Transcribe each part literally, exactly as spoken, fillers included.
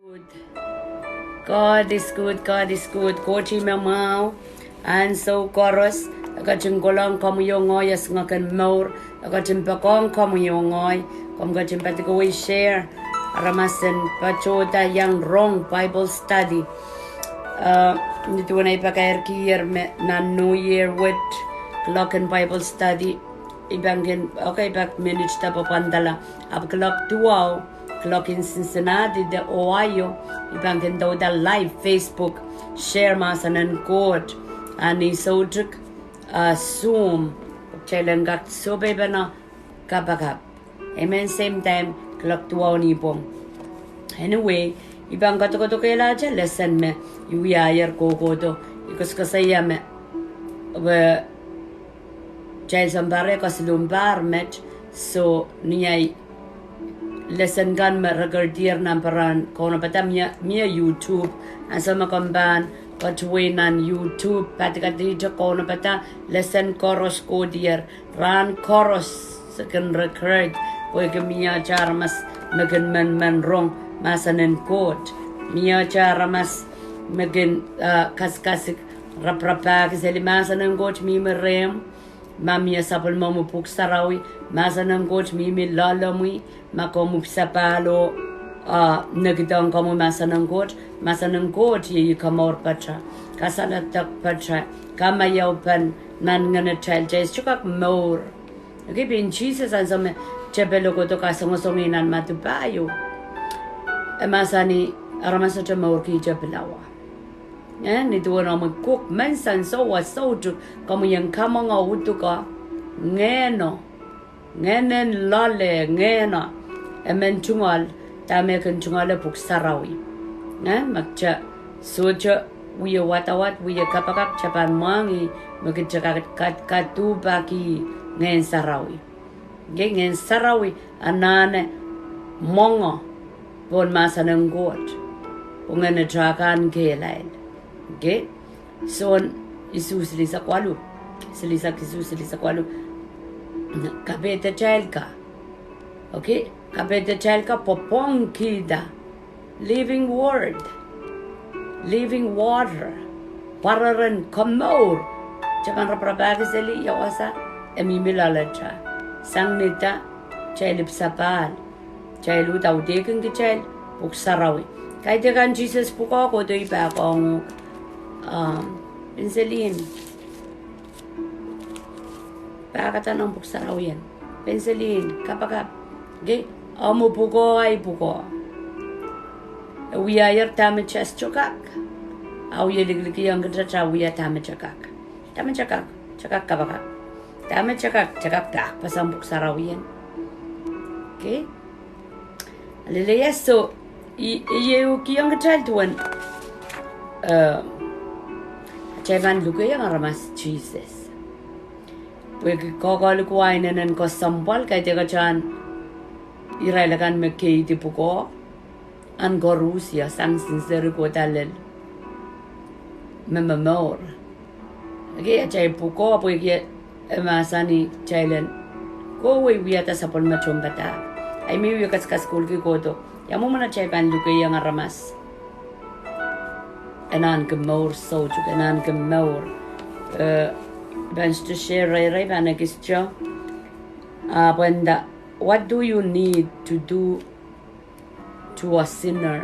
Good. God is good, God is good. Koht ih me mwahu. Ansou koaros, e ketin kolahng komwi oh ngehi, e singek en mour, e ketin poakohng komwi oh ngehi, komw ketin padikawei share, aramas en patohda iang rong Bible study. Uh, nin duwen ei pakairkier me nan New Year wet, kuloak en Bible study, I pahn kin, okay, I pahn minit da pwapwandala. Ahpw kuloak duwau, kuloak en Cincinnati de Ohio, I pahn kin douda live Facebook, share mahsen en Koht, a ni soutik, a Zoom, kitail en kak sohpeipene kapakap. Amen, same time, kuloak duwau ni pwong. Anyway, I pahn kadokadokehlahte lesson me I wiahier kohkohdo, I koasokoasoia me, we, kitail sounpar e kesiluhn pahr met, so ni ahi lesson kan me recordier nan peren kaunopada mie, mie YouTube, ansou me komw pahn patohwei nan YouTube, padikadihte kaunopada lesson koaros kohdier, rahn koaros se kin record, pwehki mie aramas me kin menmen rong mahsen en Koht. Mie aramas me kin, uh, kasikasik raparapahki seli mahsen en Koht mihmi rehmw, ma mie sapwellimomwi Pwuhk Sarawi, mahsen en Koht mihmi loalomwi, ma komw ipwisapahl oh, uh, nekidohng komwi mahsen en Koht, mahsen en Koht iei komourpatail, kasaledekpatail, kamaiaupen nan ngenatail, kitail sohte kak mour. Okay, pein Sises ansou me tepelo kohdo kasongosong nan Madiu pahieu, e mahsanih, aramas sohte mourkihte pilawa. Eh, nin duwen omwi kuk men sansouwa soutik, komwi en kamwenge uduko, ngehno, ngehnen loale, ngehno, e men tungoal, dahme e kin tungoale Pwuhk Sarawi. Eh, ma kitail sohte wie wadawad, wie kapakap, kitail pahn mwahngih me kitail kak, kak, kaduhpaki Ngehn Sarawi. Okay, Ngehn Sarawi anahne mwenge pohn mahsen en Koht, pwe ngenatail kan kehlail. Okay, Sohn isuh silihsek waluh, silihsek isuh silihsek waluh. Kapehdatail ka, okay, kapehdatail ka pwopwongkihda living word, living water, pwareren komour. Kitail pahn raparapahki seli ia wasa, e mihmi loalatail. Sang ni da, kitail ipwisapahl, kitail uhd audehkin kitail Pwuhk Sarawi. Kaidehkan Sises pwukoa kohdo, I pahn koahngohng, um, penicillin, pahkada nan Pwuhk Sarawien, penicillin, kapakap. Okay, omw pwukoa, ahi pwukoa, e wiahier dahme kitail sohte kak. A wie likilikiong kitail wia dahme kitail kak. Dahme kitail kak, kitail kak kapakap. Dahme kitail kak, kitail kak pahkpeseng Pwuhk Sarawien. Okay, leleia, so, I, I ehukihong kitail duwen, eh, kitail pahn lukehiong aramas Sises. Pwehki koakoa lukewa inenen kesempwal, kaidehk kitail en irail akan me keidi pwukoa, en koaros ia sang sinseri kohda lel me momour. Okay, atail pwukoa pwehki e mahsanih kitail en kohwei wiahda sapwellime tohnpadahk. Ahi me I wie kasikasik kohdo, ia mwomwen atail pahn lukehiong aramas e nahnki mour soutuk, e nahnki mour. Eh, pahn sohte share reirei, pahn ekiste. Ah, pwenda, what do you need to do to a sinner?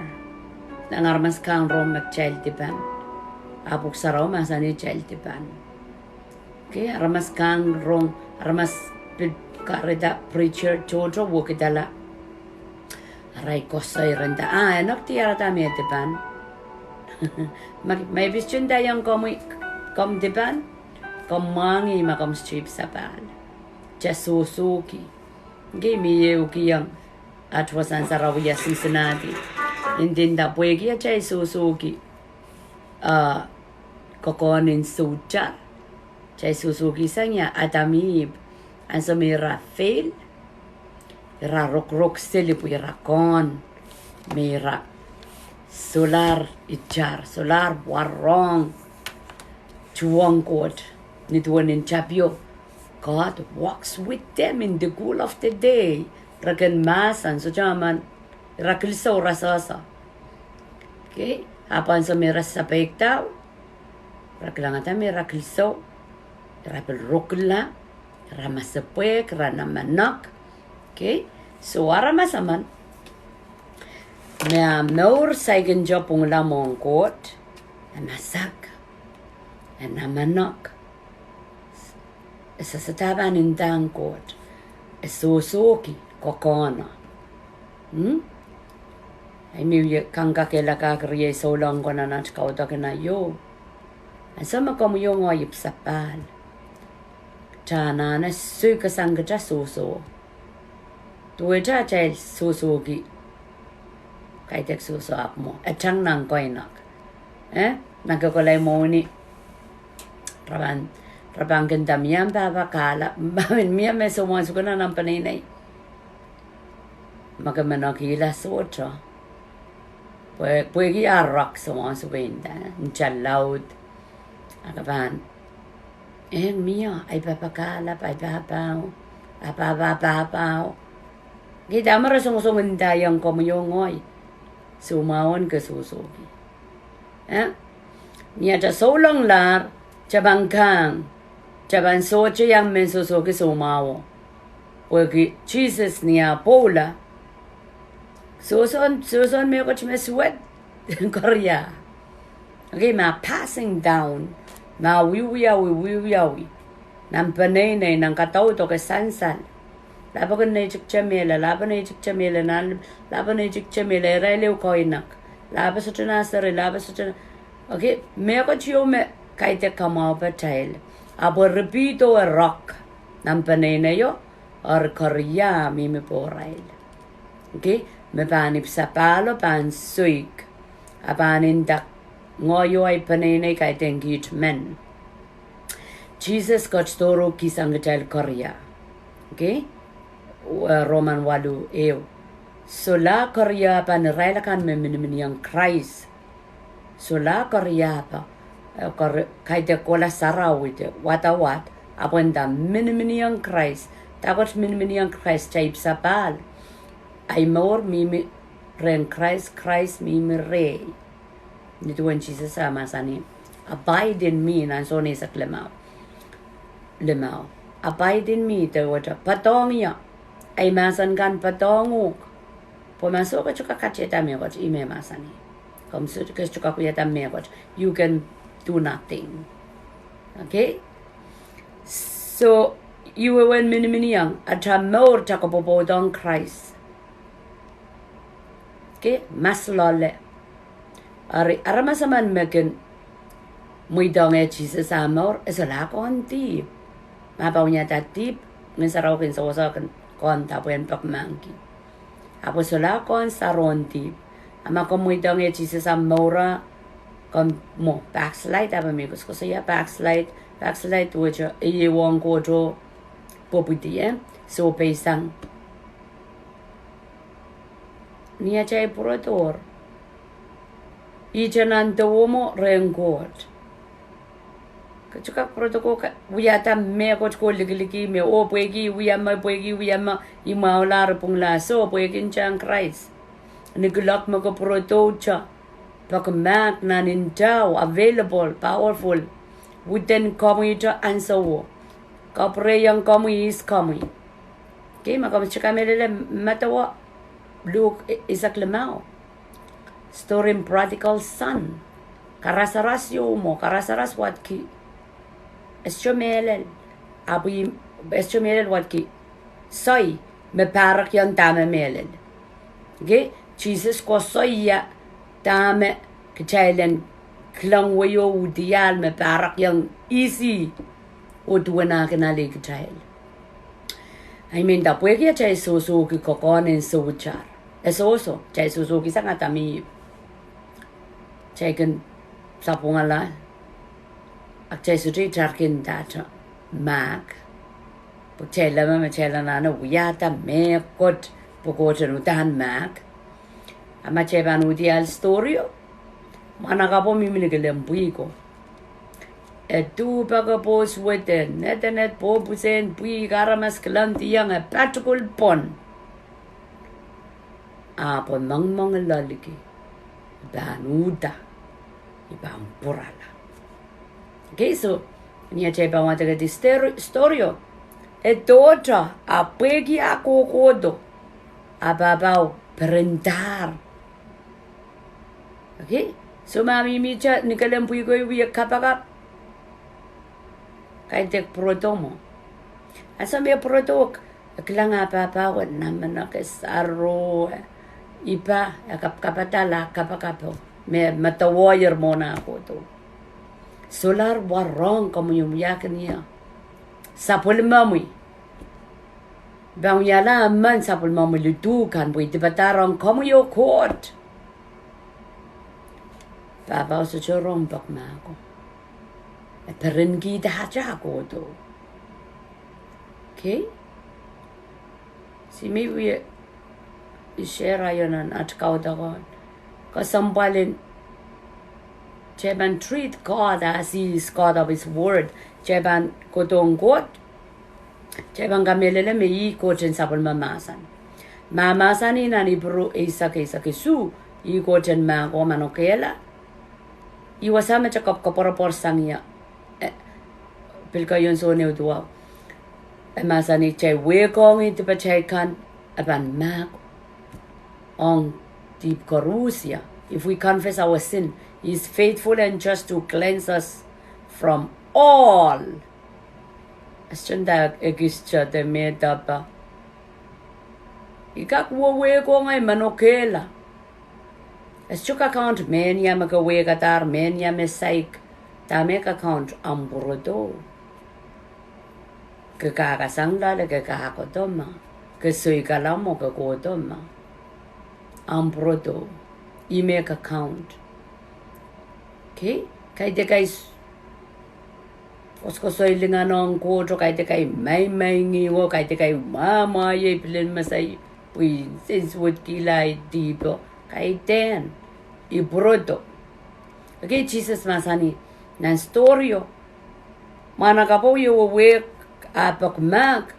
Nan aramas kahng rong me kitail dipan, a Pwuhk Sarawi mahsanih kitail dipan. Okay, aramas kahng rong, aramas pil kahrehda preacher tohto wekidala, arail koasoi ren nda, ah, e nohk diarada me dipan. Ma, ma I pil nda iang komwi, komw dipan, komw mwahngih ma komw sohte ipwisapahl. Kitail sohsohki. Okay, me I ehukihong at wasahn sarawi ia Cincinnati, I nda pwehki atail sohsohki, ah, kokohn en soutar. Kitail sohsohki sang ia Adam Eve, ansou me ira fail, ira rokorok seli pwe ira kohn, me ira solahr itar, solahr warohng tuhwong Koht. Nin duwen en tapio, God walks with them in the cool of the day. Re kin mahsen, sohte emen, ira kilsou, ira sehse. Okay, ahpw ansou me ira sapeikdahu, ira kilangada me ira kilsou, ira pil rukila, ira masepwehk, ira namenek. Okay, so aramas emen me ah mour saikinte pwungla mwohn Koht, e masak, e namenek, e sehse dahme e ndahng Koht, e sohsohki kokohno. Hmm? Ahi me wie kankakehlakahki riei souleng ko nan at kaudok en aio. Ansou me komwi oh ngehi ipwsapahl, kitail anahne soikasang kitail sohso. Duwehte atail sohsohki, kaidehk sohso ahpw mwo, e tang nan koinek. Eh? Nan kekolahi mwohni, ira pahn, ira pahn kin nda mie pahpa kahlap, ma mie me soumwahu sukuna nan peneinei. Ma ke menekihla sohte. Pwe, pwehki ah rock soumwahu suke nda, nta laud. A ke pahn, eh, mie, ahi pahpa kahlap, ahi pahpao, ah pahpa, pahpao. Kei dahme re songosong ndaiong komwi oh ngehi, soumwahu en ke sohsohki. Eh? Ni atail soulenglahr, kitail pahn kang, kitail pahn sohte iang men sohsohki soumwahuo. Pwehki Sises ni ah pwoula, sohsohn, sohsohn mehkot me suwed, koaria. Okay, ma passing down, ma wiwiawi, wiwiawi. Nan peneinei, nan kadaudok e sansal. Lapwek en neitikte mehla, lapwek en neitikte mehla, nan, lapwek en neitikte mehla, irail ehu koinek. Lapwek sohte nan seri, lapwek sohte nan, okay, mehkot ieu me kaidehk kamwahu patail. Ahpw e repeat oh e rock. Nan peneneio, eri koaria mihmi pohrail. Okay, me pahn ipwsapahl o pahn soik. A pahn nda, ngehi oh ahi peneinei kaidehn kiht men. Sises ketido rukisang kitail koaria. Okay? Eh, Roman waluh ehu. Solahr koaria pahn irail akan me miniminiong Krais. Solahr koaria pahn, eh, koar-, kaidehn kohla sarawi de wadawad, ahpw e nda miniminiong Krais. Dahkot miniminiong Krais? Kitail ipwsapahl. Ahi mour mihmi rehn Krais, Krais mihmi rehi. Ni duwen Sises ah mahsanih, "Abide in me," nan Sohn eisek limau. Limau. "Abide in me," duwehte, poadohng ie. Ahi mahsen kan poadohng uhk. Pwe ma soh ke sohte kak katiada mehkot, ih me mahsanih. Komw soh ke sohte kak wiahda mehkot, you can do nothing. Okay? So, ih wehwehn miniminiong, atail mour kitail kopwopwoudohng Krais. Okay, mas loale. Eri, aramas emen me kin mweidohng eh Sises ah mour, e solahr kohn dihp. Ma pahn wiahda dihp, Ngehn Sarawi kin sewese kin kohn dihp pwe en peki mahk. Ahpw e solahr kohn sarohn dihp. A ma komw mweidohng eh Sises ah mour, komw mwo backslide, ahpw mie koasoakoasoia backslide, backslide duwehte, iei wong Koht oh pwopwidi, eh? Sohpeisang. Ni atail pwurodohr, ihte nan dewemwo rehn Koht. Ke sohte kak pwurodo ko ke wiahda mehkot ko likiliki me, oh pwehki wia me, pwehki wia me, I mwahula, I pwungla. Soh, pwehki ntahn Krais. Ni kuloak me ke pwurodo te, peki mahk nan ntao, available, powerful, within komwi te ansouo. Kapwureiong komwi, ihs komwi. Okay, ma komw sohte kamehlele, medewe Luk i-, eisek limau. Story en prodigal son. Karasaras ieu mwo, karasaras wadki. E sohte mehlel. Ahpw e sohte mehlel wadki. Soai, me pahrekiong dahme mehlel. Okay? Sises koasoia dahme kitail en kilang wei oh udiahl me pahrekiong ihs oh duwen ah kin ale kitail. I mean, da pwehki atail sohsohki kokohn en souitar. E sohso, kitail sohsohki sang Adam oh Ihp. Kitail kin sapwungala, a kitail sohte itarki ndahte mahk. Pwe kitail leme me kitail anahne wiahda mehkot pwe Koht en uhdahn mahk. A ma kitail pahn udiahl story o, mwahnakapwo mihmi ni kilin pwihko. E duhpeke poh suwed, e nedened poh pwusen pwihk, aramas kilangdiong, e patukul pwon. Ahpw e mengmengloaliki. I pahn uhda. I pahn pwurala. Okay, so, ni atail pahn wadek di stor-, story o. E dohte, a pwehki a kohkohdo, a pahpao perendahr. Okay, so ma mihmihte ni kelen pwihko wie kapakap, kaidehk pwurodo mwo. Ansou me pwurodo, e kilang a pahpao e namenek, e saro, e ipa, e kapkapadahla kapakapo me medewehier mwohn ah kohdo. Solahr warohng komwi en wiahkin ie sapwellimomwi. Pahn wiahla emen sapwellimomwi lidu kan pwe I dipadahr ong komwi oh Koht. Pahpao sohte rong pek mahko. E perenkihda atail kohdo. Okay? Sime wie I share aio nan at kaudok on. Kesempwal en kitail pahn treat God as He is God of His word. Kitail pahn kohdohng Koht. Kitail pahn kamehlele me ih Koht en sapwellime mahsen. Ma mahsanih nan Ipru eisek, eisek isuh, ih Koht en mahkohng manokehla. Ih wasa me kitail kap koapworopwor sang ie. Eh, pil keieun Sohn ehu duwau. E mahsanih kitail wehkohng ih dipatail kan, e pahn mahk ong dihp koaros ie. If we confess our sin, He is faithful and just to cleanse us from all. E sohte nda ekis te de me dapa. I kak wehwehkohng ei manokehla. E sohte kak count mehnia me kawehkadahr, mehnia me saik, dahme e kak count ahmw pwurodo. Ke kahkasang loale, ke kahkodo ma, ke soikala mwo, ke kohdo ma. Ahmw pwurodo, ihme e kak count. Okay? Kaidehk ei s-, koasoakoasoai lingan ong Koht, kaidehk ei maimaingiho, kaidehk ei mwamwaiei, pilen mesai, pwe I nsensuwedkihla ei dihpo, kaidehn I pwurodo. Okay, Sises mahsanih nan story o. Mwahnakapwo wie wehwehk a pek mahk,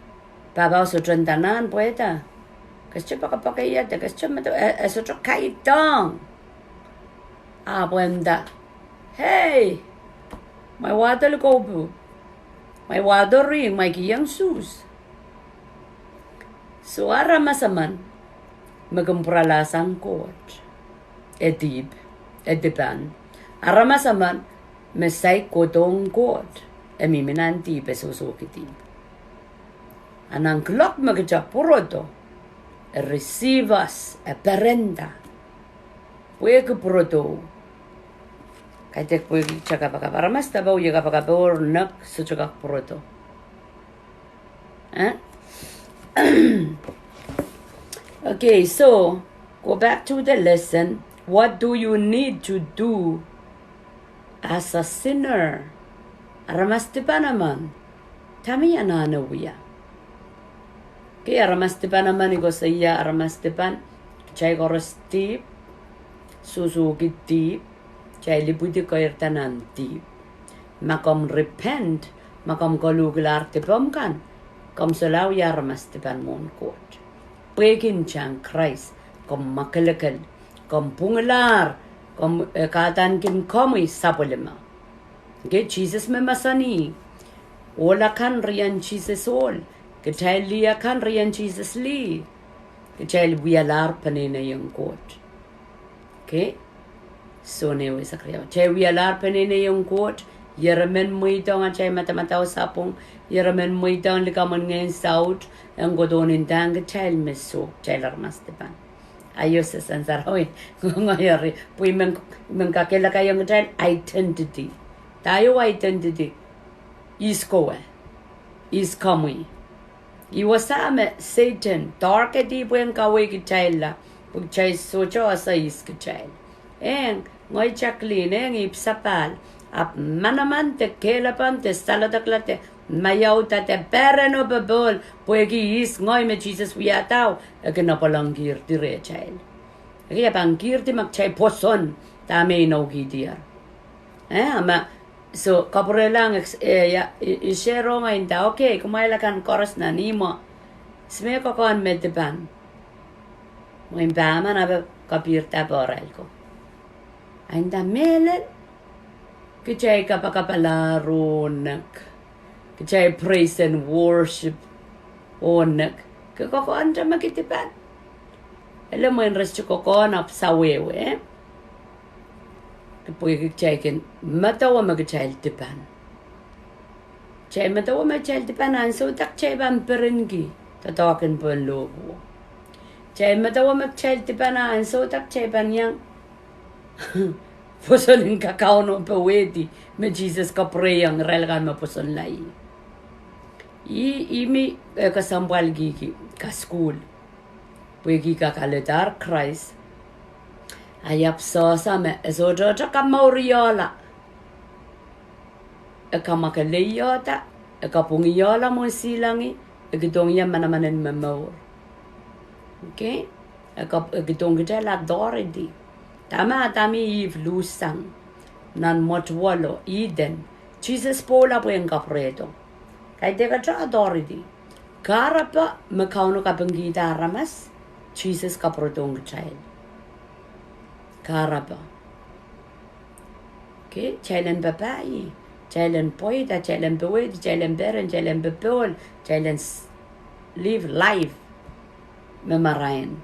pahpao sohte nda nan pwehda. Ke sohte poakepoake ie de, ke sohte medewe, e, e sohte kaidohng. Ahpw e nda, hei, mwein wahdo likoupu, mwein wahdo rihng, mwein kihong Suhs. So aramas emen me kin pwuralahsang Koht, e dihp, e dipan. Aramas emen me saik kohdohng Koht, e mihmi nan dihp, e sohsohki dihp. A nan kuloak me kitail pwurodo, e receive us, e perenda. Pwehki pwurodo. Kaidehk pwehki kitail kapakap. Aramas dapa wie kapakap oh nek sohte kak pwurodo. Eh? Okay, so, go back to the lesson. What do you need to do as a sinner? Aramas dipan emen. Dahme I anahne wia? Okay, aramas dipan emen, I koasoia aramas dipan, kitail koaros dihp, sohsohki dihp, kitail ipwidi keirda nan dihp. Ma komw repent, ma komw koluhkilahr dipomw kan, komw solahr wia aramas dipan mwohn Koht. Pwehki ntahn Krais, komw mwakelekel, komw pwungilahr, komw, eh, kahdaneki komwi sapwellime. Okay, Sises me mahsanih, ohl akan riehng Sises ohl, kitail lih akan riehng Sises lih, kitail wialahr peneinei ong Koht. Okay? So, ne wisa kria. Kitail wialahr peneinei ong Koht, ieremen mweidohng atail madamadau sapwung, ieremen mweidohng likamw en ngehn saut, en kohdo nda kitail me soh, kitail aramas dipan. Aio, se sansarawi, ngongoieri, pwe I men, men kakehlakaiong kitail identity. Dahio identity? Ihs kowe. Ihs komwi. Ih wasa me Sehdan target-i pwehn kaweid kitailla, pwe kitail sohte ese ihs kitail. Eng, ngehi Jacqueline, eng, ipwsapahl, ahpw manaman de kehlapan de saledekla de maiauda de pereno popohl, pwehki ihs ngehi me Sises wiahda, e kin apwalih kihdi rehtail. Ekei e pahn kihdi ma kitail pwoson dahme inoukihdier. Eh, a ma, so, kapwurelahng, eh, ia, i, i share ong ngehi nda, okay, kumwail akan koaros nan ihmwo. Ihs me kokohn me dipan. Mwein pahmen ape kapihrda pohrail ko. Nda mehlel, kitail kapakapalahr oh nek. Kitail praise and worship oh nek. Ke kokohn me ke dipan. Ele mwein re sohte kokohn ahpw sawehwe, eh? Pwehki kitail kin medewe me kitail dipan. Kitail medewe me kitail dipan ansou da kitail pahn perenki doadoahk en pohn lohpwuo. Kitail medewe me kitail dipan ansou da kitail pahn iang pwoson en kak Kauno powehdi me Sises kapwurehiong irail kan me pwosonla ih. Ih, ih me, eh, kesempwal kihki, kasukuhl. Pwehki kak alehdahr Krais. A e ahpw sehse me e sohte, sohte kamouriehla. E kamwakeleiohda, e kapwungiohla mwohn silangih, e kihdohng ie manaman en momour. Okay? E kap-, e kihdohng kitail authority. Dahme Adam oh Ihp luhssang nan mwetuwelo Ihden, Sises pwoula pwehn kapwurehdo. Kaidehkte authority. Kahrepe me Kauno kapingkihda aramas, Sises kapwuredohng kitail. Kahrepe. Okay, kitail en papah ih, kitail en pweida, kitail en powehdi, kitail en peren, kitail en popohl, kitail en s-, live life me marain.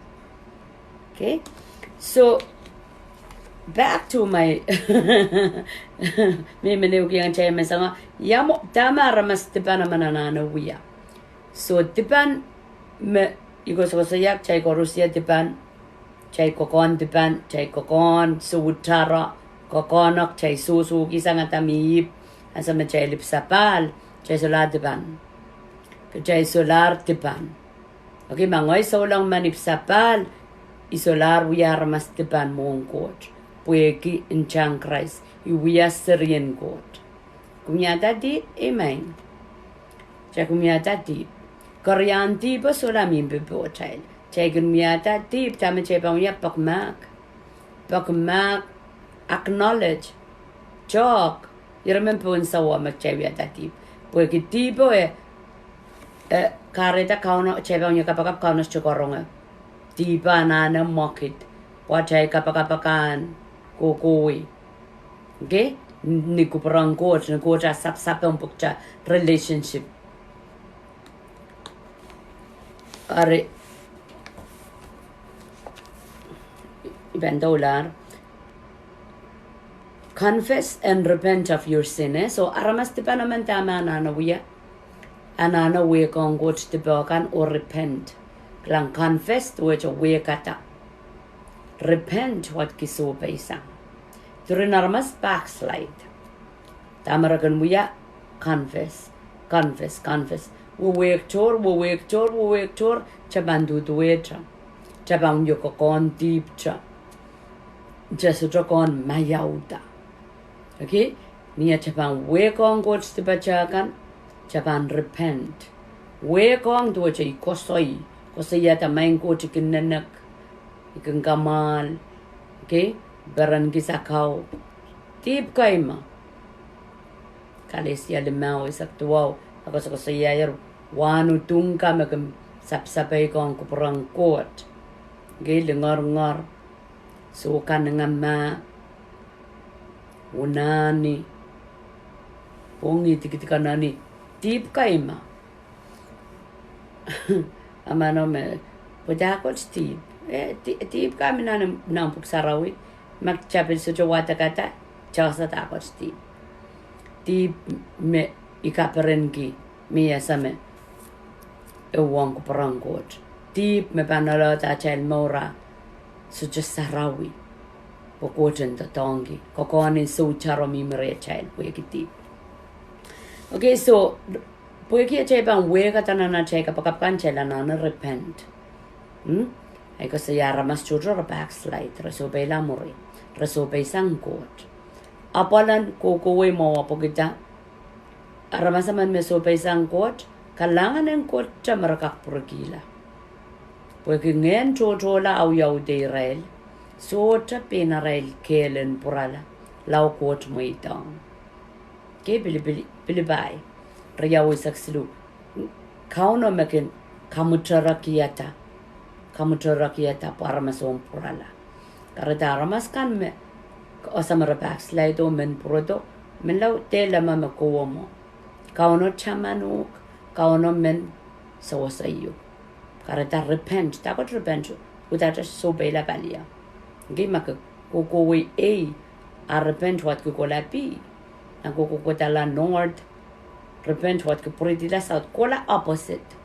Okay, so back to my, me, me liukiong kitail me sang, ia mwo, dahme aramas dipan emen anahne wia. So dipan me, I koasokoasoia kitail koaros wia dipan, kitail kokohn dipan, kitail kokohn soutaro, kokohn, kitail sohsohki sang Adam oh Ihp, ansou me kitail ipwsapahl, kitail solahr dipan. Kitail solahr dipan. Okay, ma ngehi souleng men ipwsapahl, I solahr wia aramas dipan mwohn Koht, pwehki ntahn Krais, I wia serien Koht. Kumwailda dihp, amen. Kitail kumwailda dihp. Keriaun dihpo solahr mihmi pohtail. Kitail kin wiahda dihp, dahme kitail pahn wia, peki mahk. Peki mahk, acknowledge, talk, ire men pohn sawa me kitail wiahda dihp. Pwehki dihpo e, e kahrehda Kauno, kitail pahn wia kapakap Kauno sohte karonge. Dihpo anahne mwekid, pwe kitail kapakap akan kohkohwei. Okay? Ni kupwuren Koht, ni Koht ah sapsapeng pwehkihda relationship. Ari, I pahn doulahr. Confess and repent of your sin, eh? So, aramas dipan emen dahme anahne wia, anahne wehkohng Koht dipo kan oh repent. Kilang, confess duwehte wehkada. Repent wehkada sohpeisang. Duwen aramas backslide, dahme re kin wia, confess, confess, confess. Wehwehktohr, wehwehktohr, wehwehktohr, kitail pahn duduwehte. Kitail pahn wia kokohn dihpte. Kitail sohte kohn maiauda. Okay? Ni atail pahn wehkohng Koht dipatail kan, kitail pahn repent. Wehkohng duwehte I koasoi, koasoiada maing Koht, I kin nenek, I kin kamwahl. Okay? Perenki sakau. Dihp kei me Kalesia limau eisek duwau, e koasokoasoiaier wahn udung kan me kin sapsapeikiong kupwuren Koht. Okay, lingeringer, sohkanengamah, unani, pwongih dikedikononi, dihp kei me. Amano me, pwe dahkot dihp. Eh, di-, dihp kei me nan, nan Pwuhk Sarawi, ma kitail pil sohte wadekada, kitail ese dahkot dihp. Dihp me I kaperenki, me I ese me e uhwong kupwuren Koht. Dihp me pahn loalloada atail mour ah sohte sarawi, pwe Koht en doadoahngki. Kokohn en soutaro mihmi rehtail pwehki dihp. Okay, so, pwehki atail pahn wehkada nan atail kapakap kan, kitail anahne repent. Hmm? Ahi koasoia aramas tohto re backslide, re sohpeila mwuri, re sohpeisang Koht. Apwal en kohkohwei mwahu pwehkihda aramas emen me sohpeisang Koht, kalahngan en Koht te me re kak pwurkihla. Pwehki ngehn tohtohla awiawihda irail, sohte pein arail kehl en pwurala, lao Koht mweidohng. Okay, Pilipil-, Pilipai, riau eisek siluh. Kauno me kin kamwuterekiada, kamwuterekiada pwe aramas en pwurala. Kahrehda aramas kan me Ese me re backslide o men pwurodo, menlau dehr leme me kowe mwo. Kauno taman uhk, Kauno men sewese uhk. Kahrehda repent, dahkot repent, udahte sohpeila palio. Ngehi ma ke kohkohwei ei, a repent wet ke kohla pih. Nan kohkohwei dahla north, repent wet ke pwuridila south, kohla opposite.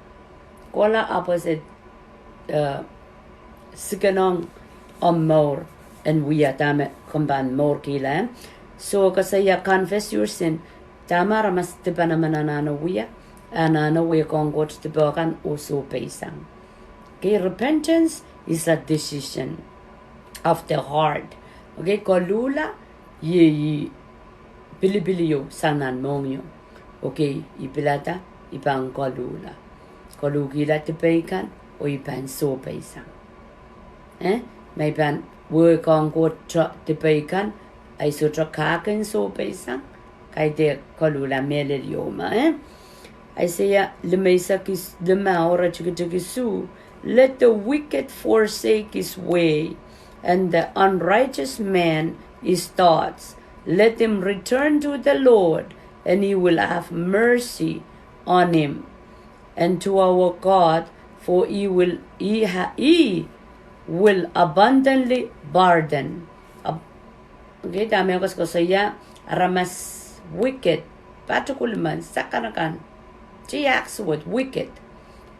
Kohla opposite, eh, sikenohng omw mour en wia dahme komw pahn mourkihla. So koasoia confess your sin. Dahme aramas dipan emen anahne wia, anahne wehkohng Koht dipe kan oh sohpeisang. Okay, repentance is a decision of the heart. Okay, koluhla, iei pilipil ieu sang nan mohngiong. Okay, I pilada, I pahn koluhla. Koluhkihla dipei kan, oh I pahn sohpeisang. Eh, ma I pahn wehkohng Koht dipei kan, a I sohte kak en sohpeisang, kaidehk koluhla mehlel ieu me, eh? Aiseia limeisek is-, lime, ire tikitik isuh, let the wicked forsake his way, and the unrighteous man his thoughts. Let him return to the Lord, and he will have mercy on him, and to our God, for he will, he ha-, he will abundantly pardon. Ab-, okay, dahme koasokoasoia, aramas wicked, patukul men, sakanakan, tiahk suwed, wicked.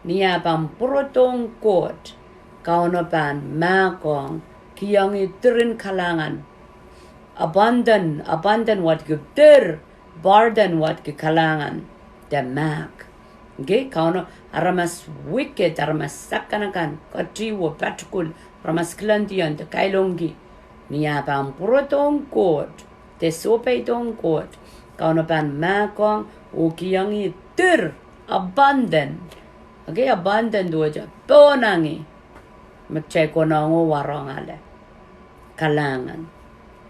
Ni ah pahn pwurodohng Koht, Kauno pahn mahkohng, kihong ih diren kalahngan. Abundant, abundant wet ki dir, pardon wet ki kalahngan, de mahk. Okay, Kauno, aramas wicked, aramas sakanakan, ketihwo, patukul, aramas kilangdiong de kailongki. Ni ah pahn pwurodohng Koht, de sohpeidohng Koht, Kauno pahn mahkohng, oh kihong ih dir, abundant. Okay, abundant wet, pohnangi. Me kitail konehng oh warohng ale kalahngan.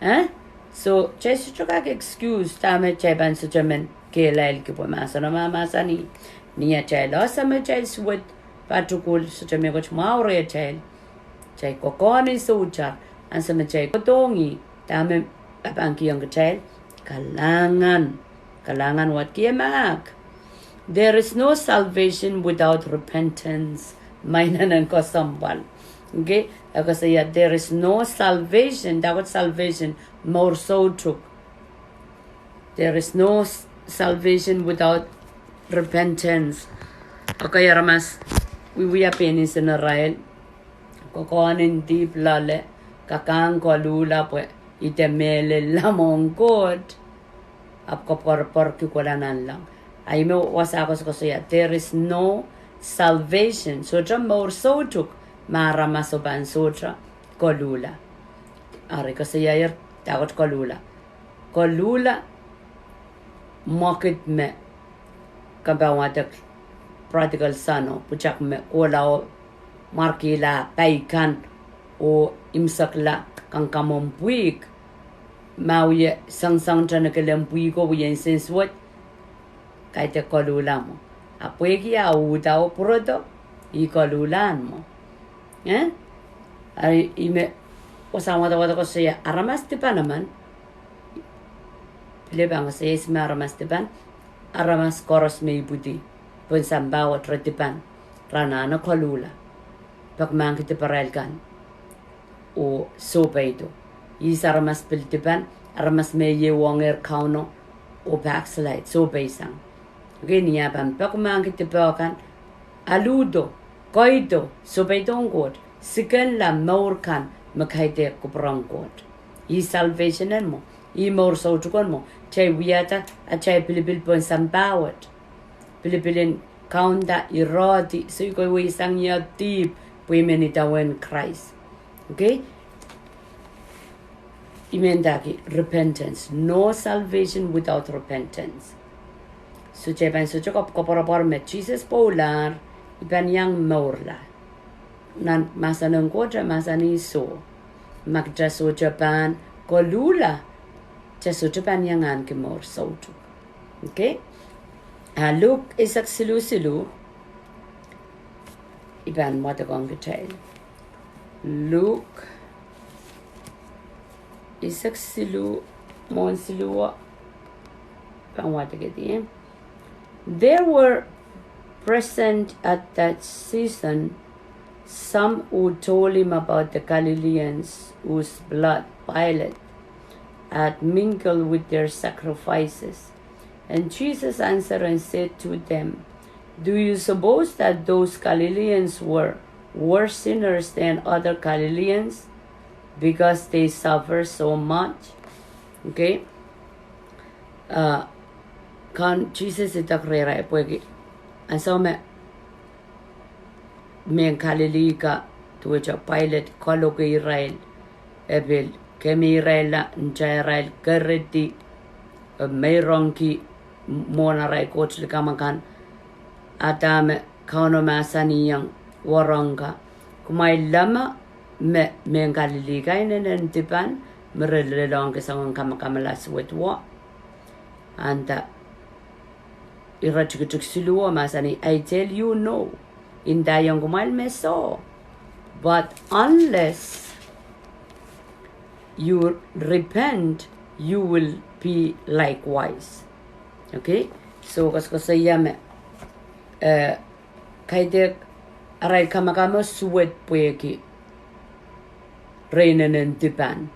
Eh? So, kitail sohte kak excuse dahme kitail pahn sohte men kehlailki pwe mahsen o mahmahsanih. Ni atail ese me kitail suwed patukul, sohte mehkot mwahu rehtail. Kitail koakoahn soutar, ansou me kitail kohdohng ih, dahme e pahn kihong kitail? Kalahngan. Kalahngan wet ki mahk. There is no salvation without repentance. Mai nanen kesempwal. Okay, e koasoia, there is no salvation, dahkot salvation, mour soutuk. There is no s-, salvation without repentance. Okay, aramas wiewia pein insenarail, koakoahn dihp loale, kak koluhla pwe ih de mehlel lamwong Koht, ahpw koapworopworki kohla nanleng. A ih me wasa koasokoasoia, there is no salvation. Sohte mour soutuk ma aramas o pahn sohte koluhla. Ari koasoia, dahkot koluhla. Koluhla, mwekid me kompoaketek prodigal son o, pwutak me kohla oh mwarkihla pai kan oh imwisekla kankamwomw pwihk. Ma wie sengiseng tene kelen pwihk o wie nsensuwed, kaidehk koluhla mwo. A pwehki ah uhda oh pwurodo, ih koluhlahn mwo. Eh? A ih me wasa wadawad koasoia aramas dipan emen. Pil pahn koasoia ihs me aramas dipan, aramas koaros me ipwidi pohn sampah wet re dipan, re anahne koluhla, peki mahk diparail kan oh sohpeido. Ihs aramas pil dipan? Aramas me ieiuongehr Kauno oh backslide, sohpeisang. Okay, ni ah pahn peki mahk dipe kan, aludo, koido, sohpeidohng Koht, sikenla mour kan me kaidehk kupwuren Koht. Ih salvation en mwo, ih mour soutuken mwo, kitail wiahda atail pilipil pohn sampah wet. Pilipil en kaunda, irehdi, soikowei sang ie dihp, pwe I men idawehn Krais. Okay? I men dahki repentance. No salvation without repentance. Sohte pahn sohte koap-, koapworopwor me Sises pwoulahr, I pahn iang mourla. Nan mahsen en Koht e mahsanih soh. Ma kitail sohte pahn koluhla, kitail sohte pahn iang ahneki mour soutuk. Okay? A Luk eisek siluh siluh, I pahn mwadang kitail. Luk Eisek siluh, mwohn siluh, pahn wadek edi. There were present at that season some who told him about the Galileans whose blood Pilate had mingled with their sacrifices. And Jesus answered and said to them, Do you suppose that those Galileans were worse sinners than other Galileans because they suffer so much? Okay. Uh, kan Jesus idek rehrail pwehki ansou me mehn Kalili ka duwehte Pailet kaloke irail, e pil kemehirailla, nta irail keredi, e meirongki mwohn arail koht likamw akan. A dahme Kauno mahsanihong, warongka, kumwail leme me mehn Kalili ka inenen dipan, me re lelohngki soangen kamakamala suwed wo. Nta ire tikitik siluh mahsanih, I tell you no, I ndaiong kumwail me soh, but unless you repent, you will be likewise. Okay? So koasokoasoia me, eh, kaidehk arail kamakamo suwed pwehki re inenen dipan.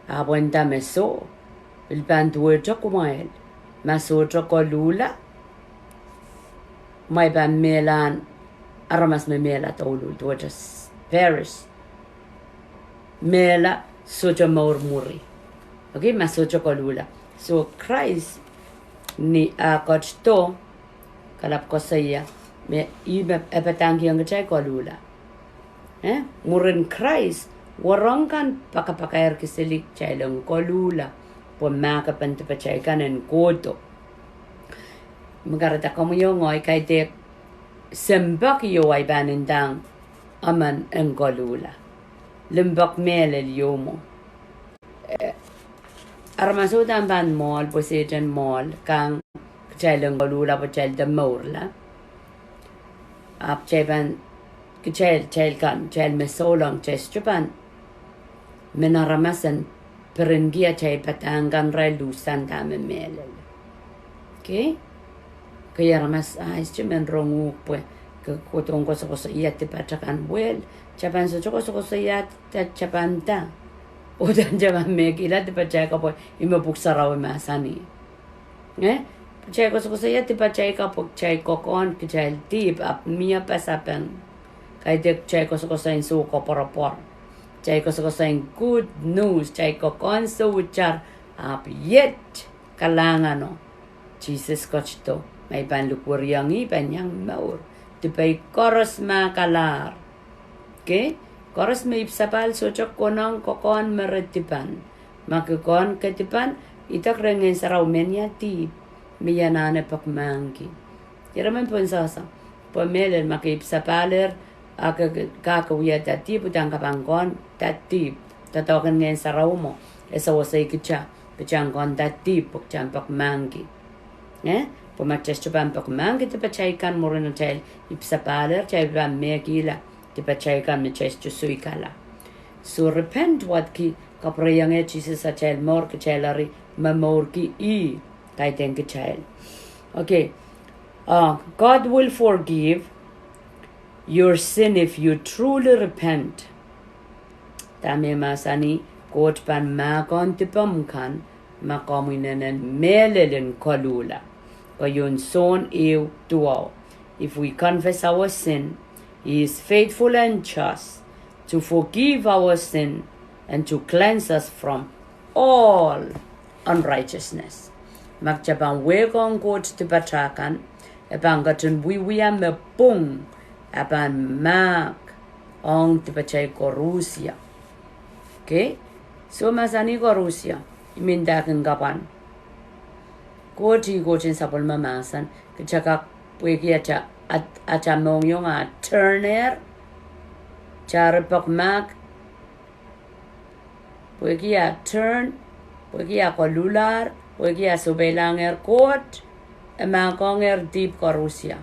Ahpw e nda me soh, pil pahn duwehte kumwail, ma sohte koluhla, kumwail pahn mehlahn aramas me mehla douluhl, duwehte s-, perish. Mehla, sohte mour mwuri. Okay, ma sohte koluhla. So Krais ni ah ketido, kalap koasoia, me ih me e padahngkihong kitail koluhla. Eh, mwurin Krais, warong kan pakapakairki seli kitail en koluhla, pwe mahkepen dipatail kan en kohdo. Me kahrehda komwi oh ngehi kaidehk sempwak ieu ahi pahn ndahng emen en koluhla. Limpoak mehlel ieu mwo. Eh, aramaso uhdahn pahn mwohl, pwe Sehdan mwohl, kang kitail en koluhla pwe kitail de mourla. Ahpw kitail pahn, kitail, kitail kan, kitail me souleng, kitail sohte pahn men aramas en pirinki atail padahk kan, irail luhsanda me mehlel. Okay? Kei aramas, ah, I sohte men rong uhk pwe ke kohdohng koasokoasoia dipat akan. Well, kitail pahn sohte koasokoasoia, kitail pahn da. Oh uhdahn kitail pahn mehkihla dipatail ko pwe ih me Pwuhk Sarawi mahsanih. Eh? Kitail koasokoasoia dipatail ko pwe kitail kokohn kitail dihp, ahpw mie pasapeng. Kaidehk kitail koasokoasoia soukoapworopwor. Kitail koasokoasoia good news, kitail kokohn souitar, ahpw iet kalahngano. Sises ketido, ma I pahn likwerihong ih, I pahn iang mour. Dipei koaros me kalahr. Okay? Koaros me ipwsapahl sohte konehng kokohn me re dipan. Ma ke kohn ke dipan, idek rehn Ngehn Sarawi me ni ah dihp, me I anahne pekmahkki. Ire men pohnsehse. Pwe mehlel ma ke ipwsapahlehr, a ke, ke, ke wiahda dihp, uhdahn ke pahn kohn da dihp. Doadoahk en Ngehn Sarawi mwo, e sewese kita, kita en kohn da dihp, pwe kita en pekmahkki. Eh? Pwe ma kitail sohte pahn pekmahkki dipatail kan mwurin atail ipwsapahlehr, kitail pahn mehkihla dipatail kan me kitail sohte soikala. So repent, wadki, kapwurehiong Sises atail mour, kitail eri momourki ih, kaidehn kitail. Okay. Uh, God will forgive your sin if you truly repent. Dahme mahsanih, Koht pahn mahkohng dipomw kan, ma komw inenen mehlel en koluhla. Keieun Sohn ehu duwau. If we confess our sin, He is faithful and just to forgive our sin and to cleanse us from all unrighteousness. Ma kita pahn wehkohng Koht dipata kan, e pahn ketin wiewia me pwung, a pahn mahk ong dipatail koarusie. Okay? So mahsanih koarusie, I men ndahkin kapwan. Koht ih Koht en sapwellime mahsen, kita kak pwehki ata, at-, ata mohngiong ah turn-ehr, kita eri pekmahk, pwehki ah turn, pwehki ah koluhlahr, pwehki ah sohpeilahng Koht, e mahkohngehr dihp koarusie.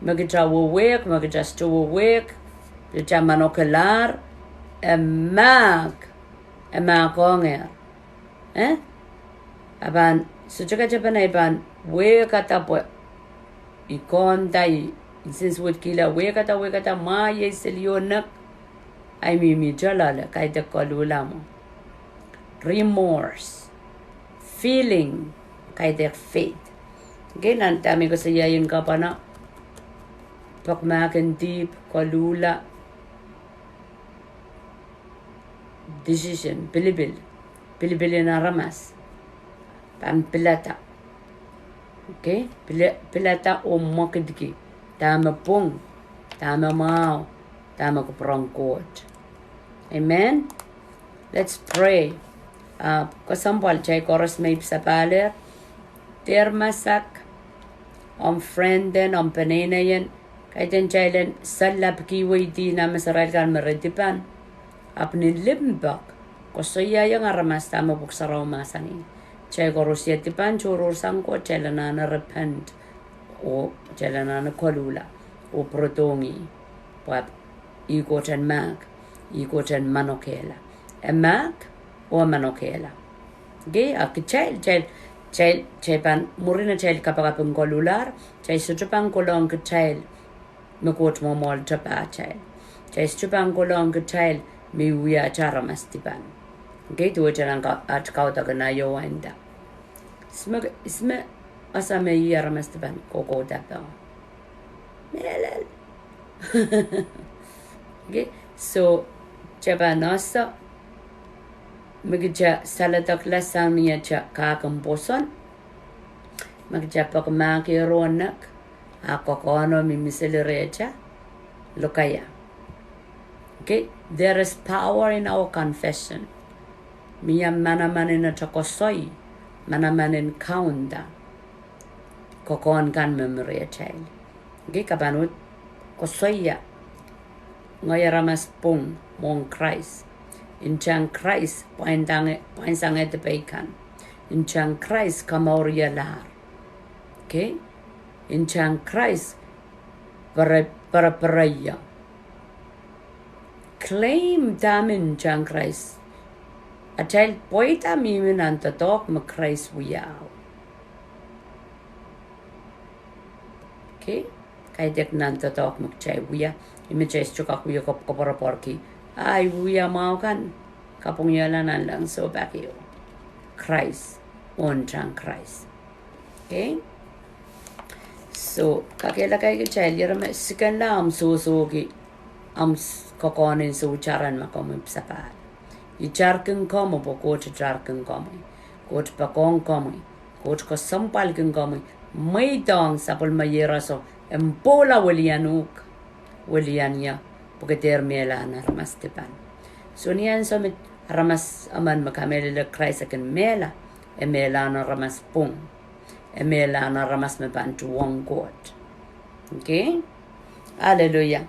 Me kita wehwehk, me kita sohte wehwehk, kita manokelahr, e mahk e mahkohng ehr. Eh? A pahn, sohte katepen ei pahn wehkada pwe I konda, I nsensuwedkihla, wehkada, wehkada, mwahu iei seli oh nek, ahi mihmihte loale, kaidehk koluhla mwo. Remorse, feeling, kaidehk faith. Okay, nan dahme I koasoiaiong kapana, pekmahk en dihp, koluhla, decision, pilipil, pilipil en aramas, pahn pilada. Okay, pil-, pilada oh mwekidki dahme pwung, dahme mwahu, dahme kupwuren Koht. Amen. Let's pray. Ah, kesempwal kitail koaros me I pil sapahl ehr, dehr masak, omw friend en, omw peneineien, kaidehn kitail en solahr pekihweidi nan meserail kan me re dipan. Ahpw ni limpoak, koasoiaiong aramas dahme Pwuhk Sarawi mahsanih. Kitail koaros, ia dipan tohrohrsang Koht, kitail anahne repent, oh kitail anahne koluhla, oh pwurodohng ih, pwe ih Koht en mahk, ih Koht en manokehla. E mahk, oh e manokehla. Okay, a kitail, kitail, kitail, kitail pahn mwurin atail kapakap en koluhlahr, kitail sohte pahn kolohng kitail me Koht mwomwohlte pahtail. Kitail sohte pahn kolohng kitail me wiahte aramas dipan. Okay, duwehte nan ka-, at kaudok en aio wai nda, ihs me, ihs me ese me ih aramas dipan, kohkouda pahn mehlel. Okay, so, kitail pahn ese me kitail saledekla sang ni atail kahk en pwoson, me kitail pekmahk ehr oh nek, a kokohno mihmi seli rehtail, lokaia. Okay, there is power in our confession. Mie manaman en atail koasoi, manaman en kaunda kokohn kan me mi rehtail. Okay, ke pahn uhd koasoia, ngehi aramas pwung mwohn Krais. Ntahn Krais pwainsange-, pwainsangehr dipei kan. Ntahn Krais komourialahr. Okay? Ntahn Krais pere-, perepereio. Claim dahme ntahn Krais. Atail pweida mihmi nan doadoahk me Krais wiahu. Okay? Kaidehk nan doadoahk me kitail wia, ih me kitail sohte kak wia kop-, koapworopworki, ah, I wia mwahu kan, kapwungiala nanleng, sohpeikiong Krais, oh ntahn Krais. Okay? So, kakehlaka kitail, ire me sikenla omw sohsohki, omw s-, kokohn en souitar en ma komwi pil sapahl. Itar kin komwi pwe Koht itar kin komwi. Koht poakohng komwi. Koht kesempwal kin komwi. Mweidohng sapwellime iehroso en pwoula welian uhk, welian ie, pwe ke dehr mehlahn aramas dipan. So ni ansou me aramas emen me kamehlele Krais e kin mehla, e mehlahn aramas pwung. E mehlahn aramas me pahn tuhwong Koht. Okay? Hallelujah.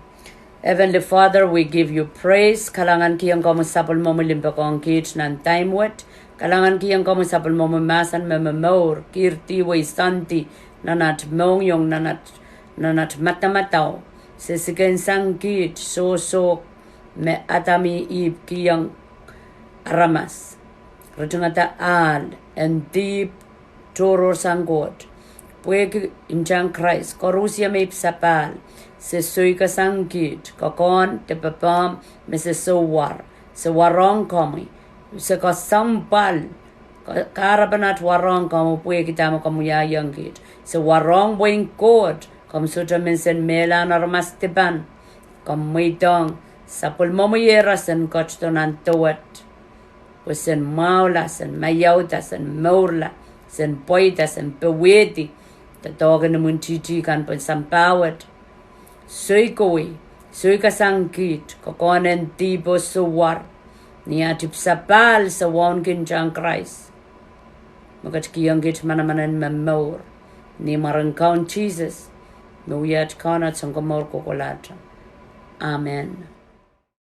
Heavenly Father, we give you praise. Kalahngan kihong komwi sapwellimomwi limpoakohng kiht nan time wet. Kalahngan kihong komwi sapwellimomwi mahsen me momour, kihrdi, weisandi, nan at mohngiong, nan at, nan at madamadau. Se sikensang kiht, sohso, me Adam oh Ihp kihong aramas. Ritingada ahl en dihp, tohrohrsang Koht. Pwehki ntahn Krais, koarusie me Ihp sapahl, se soikasang kiht, kokohn de popohm, me se souwar, se warohng komwi, se kesempwal, ka-, kahrepen at warohng komwi pwehki dahme komwi wiahiong kiht. Se warohng wehin Koht, komw sohte men sen mehlahn aramas dipan. Komw mweidohng sapwellimomwi iehros en ketido nan dowet. Pwe sen mwahula, sen maiauda, sen mourla, sen pweida, sen powehdi doadoahk en imwintihti kan pohn sampah wet. Soikowei, soikasang kiht, kokohn en dihp oh souwar, ni at ipw sapahl se wauneki ntahn Krais, me ketikihong kiht manaman en momour. Ni mwaren Kaun Sises, me wia at Kaun, at Sounkomour kohkohlahte. Amen.